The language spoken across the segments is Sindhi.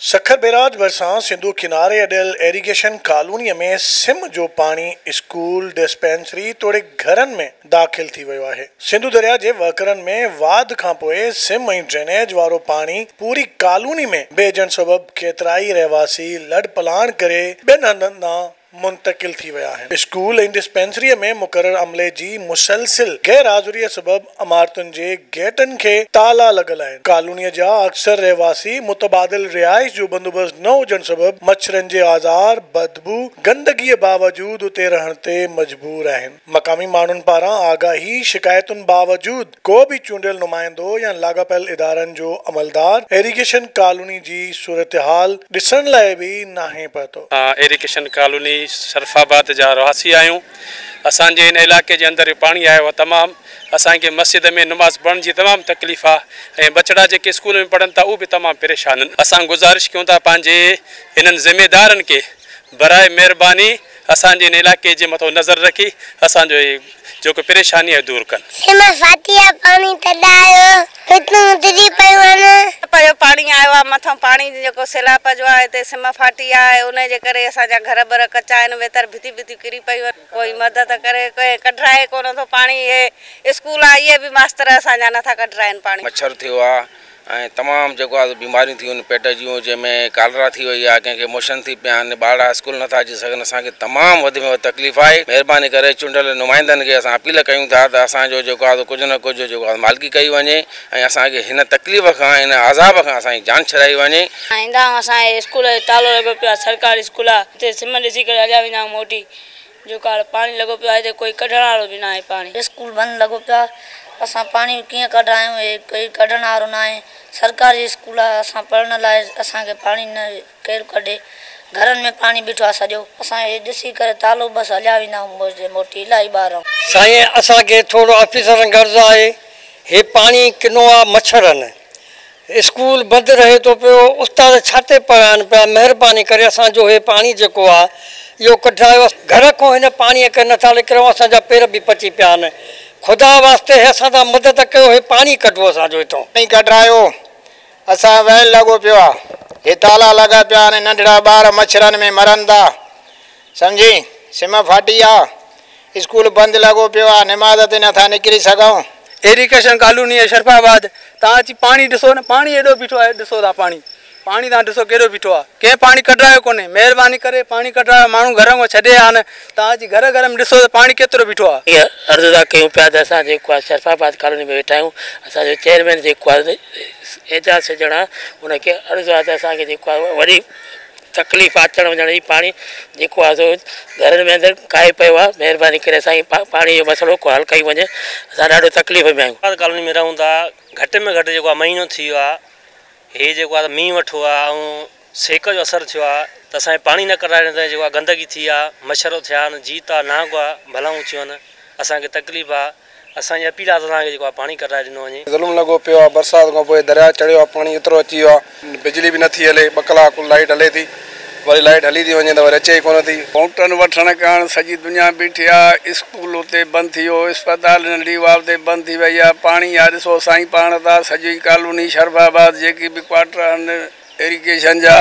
سکر بيراج ڀرسان سنڌو ڪناري اڏيل ايريگيشن ڪالونيء ۾ سم جو پاڻي اسڪول، ڊسپينسري توڙي گهرن ۾ داخل ٿي ويو آهي. سنڌو درياء جي وهڪرن ۾ واڌ کانپوء سم ۽ ڊرينيج وارو پاڻي پوري ڪالوني ۾ بيهجڻ سبب ڪيترائي رهواسي لڏپلاڻ ڪري ٻين هنڌن ڏانهن منتقل ٿي ويا آهن. اسڪول ۽ ڊسپينسريء ۾ مقرر عملي جي مسلسل غير حاضريء سبب عمارتن جي گيٽن کي تالا لڳل آهن. ڪالونيء جا اڪثر رهواسي متبادل رهائش جو بندوبست نه هجڻ سبب مڇرن جي آزار، بدبو، گندگيء باوجود اتي رهڻ تي مجبور آهن. مقامي ماڻهن پاران آگاهي شڪايتن باوجود ڪو به چونڊيل نمائندو يا لاڳاپيل ادارن جو عملدار ايريگيشن ڪالوني جي صورتحال ڏسڻ لاء به ناهي پهتو. ايريگيشن ڪالوني شرف آباد جا رهواسي آهيون اسان جي هن علائقي جي اندر پاڻي آيو آهي تمام اسان کي مسجد ۾ نماز پڙهڻ جي تمام تڪليف آهي ۽ ٻچڙا جيڪي اسڪول ۾ پڙهن ٿا اهي به تمام پريشان آهن اسان گذارش ڪيون ٿا پنهنجي انهن ذميدارن کي براء مهرباني اسان جي هن علائقي جي مٿو نظر رکي اسان جو هي جيڪو پريشاني آهي دور ڪن. سم ڦاٽي آ پاڻي تڏا آيو ڀتون ٽٽي پيون آهن. پيو پاڻي آيو آ مٿان پاڻي جيڪو سيلاب جو آ هتي سم ڦاٽي آ ان جي ڪري اسان جا گهر بر ڪچا آهن ويتر ڀتيون ڀتيون ڪري پيون آهن ڪوئي مدد ڪري ڪوئي ڪڍرائي ڪونه ٿو پاڻي اهي اسڪول آ اهي به ماستر اسان جا نٿا ڪڍرائن پاڻي. مڇر ٿيو آ ۽ تمام جيڪو آهي سو بيماريون ٿي ويون پيٽ جون جنهن ۾ ڪالرا ٿي وئي آهي ڪنهن کي موشن ٿي پيا آهن ٻارڙا اسڪول نٿا اچي سگهن اسان کي تمام وڌ ۾ وڌ تڪليف آهي مهرباني ڪري چونڊيل نمائندن کي اسان اپيل ڪيون ٿا ته اسان جو جيڪو آهي سو ڪجهه نه ڪجهه جيڪو آهي مالڪي ڪئي وڃي ۽ اسان کي هن تڪليف کان هن عذاب کان اسان جي جان ڇڏائي وڃي. ايندا آهيون اسان جي اسڪول کي تالو لڳو پيو آهي سرڪاري اسڪول آهي اتي سم ڏسي ڪري هليا ويندا آهيون موٽي جو ڪال پاڻي لڳو پيو آهي هتي ڪوئي ڪڍڻ وارو به ناهي پاڻي. اسڪول بند لڳو پيو آهي اسان پاڻي ڪيئن ڪڍرايون هي ڪوئي ڪڍڻ وارو ناهي سرڪاري اسڪول آهي اسان پڙهڻ لاء اسان کي پاڻي نه ڪير ڪڍي گهرن ۾ پاڻي بيٺو آهي سڄو اسان هي ڏسي ڪري تالو بس هليا ويندا آهيون موٽي الاهي ٻار آهيون. سائين اسان کي ٿورو آفيسرن غرض آهي هي پاڻي ڪنو آ مڇر آهن اسڪول بند رهي ٿو پيو استاد ڇا تي پڙهائن پيا مهرباني ڪري اسان جو هي پاڻي جيڪو آ اهو ڪڍرايو گهر کان هن پاڻي ڪري نٿا نڪرون اسان جا پير به پچي پيا آهن خدا واسطي هي اسان سان مدد ڪيو هي پاڻي ڪڍو اسان جو هتان. پاڻي ڪڍرايو اسان ويل لڳو پيو آ هي تالا لڳا پيا آهن ننڍڙا ٻار مڇرن ۾ مرن ٿا سمجهين سم ڦاٽي آ اسڪول بند لڳو پيو آ نماز تي نٿا نڪري سگهون. ايريگيشن ڪالوني شرف آباد تان اچي پاڻي ڏسو نه پاڻي ايڏو بيٺو آهي ڏسو تان پاڻي پاڻي تان ڏسو ڪيڏو بيٺو آهي ڪنهن پاڻي ڪڍرايو ڪونهي مهرباني ڪري پاڻي ڪڍرايو ماڻهو گهر کان ڇڏي ويا آهن تان اچي گهر گهر ۾ ڏسو ته پاڻي ڪيترو بيٺو آهي. اها عرض ٿا ڪيون پيا ته اسان جيڪو آهي شرف آباد ڪالوني ۾ ويٺا آهيون اسان جو چيئرمين جيڪو آهي اعجاز سڄڻ آهي ان کي عرض آهي ته اسان کي جيڪو آهي وڏي تڪليف آ اچڻ وڃڻ جي پاڻي جيڪو آ سو گهرن ۾ اندر ڪاهي پيو آ مهرباني ڪري اسان کي پاڻي جو مسئلو ڪو حل ڪئي وڃي اسان ڏاڍو تڪليف ۾ آهيون. ڪالوني ۾ رهون ٿا گهٽ ۾ گهٽ جيڪو آ مهينو ٿي ويو آ هي جيڪو آ مينهن وٺو آ ۽ سيڪ جو اثر ٿيو آ ته اسان کي پاڻي نه ڪڍرائڻ تي جيڪو آ گندگي ٿي آ مڇر ٿيا آهن جيت آ نانگ آ بلائون ٿيون آهن اسان کي تڪليف آ اسان جي اپيل آ ته اسان کي جيڪو آ پاڻي ڪڍرائي ڏنو وڃي. ظلم لڳو پيو آ برسات کان پوء درياء چڙهيو آ پاڻي ايترو اچي ويو آ بجلي به نٿي هلي ٻه ڪلاڪ لائيٽ هلي ٿي وري لائيٽ هلي ٿي وڃي ته وري اچي ئي ڪونه ٿي. ووٽن وٺڻ ڪاڻ سڄي دنيا بيٺي آ اسڪول اتي بند ٿي ويو اسپتال ننڍي اها اتي بند ٿي وئي آ پاڻي آ ڏسو سائين پاڻ ٿا سڄي ڪالوني شرف آباد جيڪي به ڪوارٽر آهن ايريگيشن جا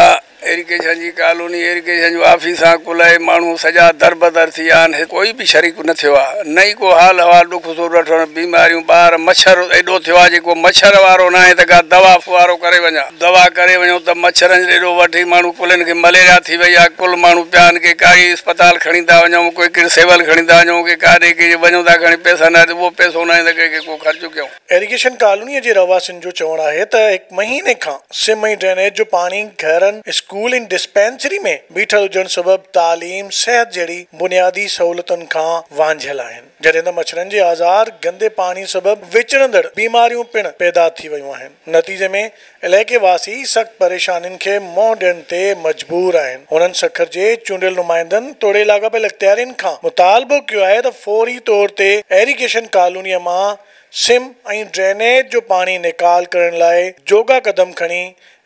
ايريگيشن جي ڪالوني ايريگيشن جون آفيسان ڪلهي ماڻهو سڄا دربدر ٿي ويا آهن هت ڪوئي به شريڪ نه ٿيو آهي نه ئي ڪو حال احوال ڏک سور وٺڻ بيماريون ٻار مڇر ايڏو ٿيو آهي جيڪو مڇر وارو ناهي ته ڪا دوا ڦوهارو ڪري وڃان دوا ڪري وڃون ته مڇرن ايڏو وٺي ماڻهو ڪلهن کي مليريا ٿي وئي آهي ڪل ماڻهو پيا آهن ڪي ڪائي اسپتال کڻي ٿا وڃون ڪوئي ڪي سول کڻي ٿا وڃون ڪي ڪاڏي ڪي وڃون ٿا کڻي پئسا نه اهو پئسو ناهي ته ڪنهن کي ڪو خرچ ڪيون. ايريگيشن ڪالونيء جي رهواسين جو چوڻ آهي ته هڪ مهيني کان سم ۽ ڊرينيج جو پاڻي گهرن، اسڪول ۽ ڊسپينسري ۾ بيٺل هجڻ سبب تعليم، صحت جهڙي بنيادي سهولتن کان وانجهيل آهن، جڏهن ته مڇرن جي آزار، گندي پاڻي سبب وچڙندڙ بيماريون پڻ پيدا ٿي ويون آهن، نتيجي ۾ علائقي واسي سخت پريشانين کي منهن ڏيڻ تي مجبور آهن. هنن سکر جي چونڊيل نمائندن توڙي لاڳاپيل اختيارين کان مطالبو ڪيو آهي ته فوري طور تي ايريگيشن ڪالونيء مان سم ۽ ڊرينيج جو پاڻي نيڪال ڪرڻ لاء جوڳا قدم کڻي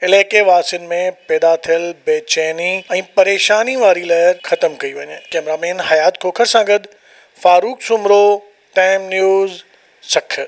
علائقي واسين ۾ پيدا ٿيل بيچيني ۽ پريشاني واري لهر ختم ڪئي وڃي. ڪئميرا مين حيات کوکر سان گڏ فاروق سومرو، ٽائيم نيوز، سکر.